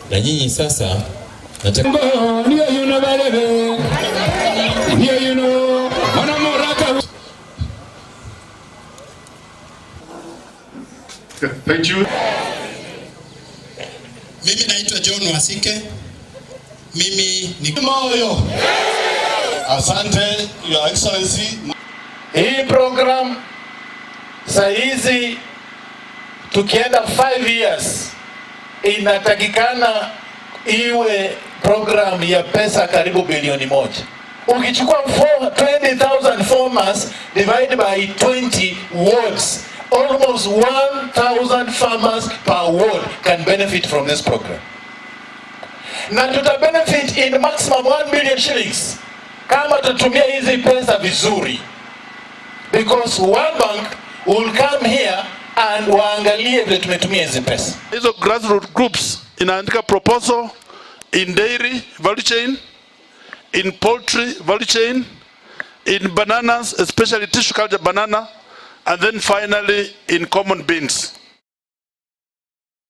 Na nyinyi sasa nataka Ndio yuno balebe. Ndio yuno mwana muraka. Thank you. Mimi naitwa John Wasike. Mimi ni moyo. Asante, Your Excellency. Hii program saa hizi tukienda 5 years inatakikana iwe program ya pesa karibu bilioni 1. Ukichukua 20,000 farmers divide by 20 wards, almost 1,000 farmers per ward can benefit from this program. Na tuta benefit in maximum 1 billion shillings kama tutumia hizi pesa vizuri, because World Bank will come here and waangalie vile tumetumia hizi pesa. Hizo grassroots groups inaandika proposal in dairy value chain, in poultry value chain, in bananas, especially tissue culture banana, and then finally in common beans.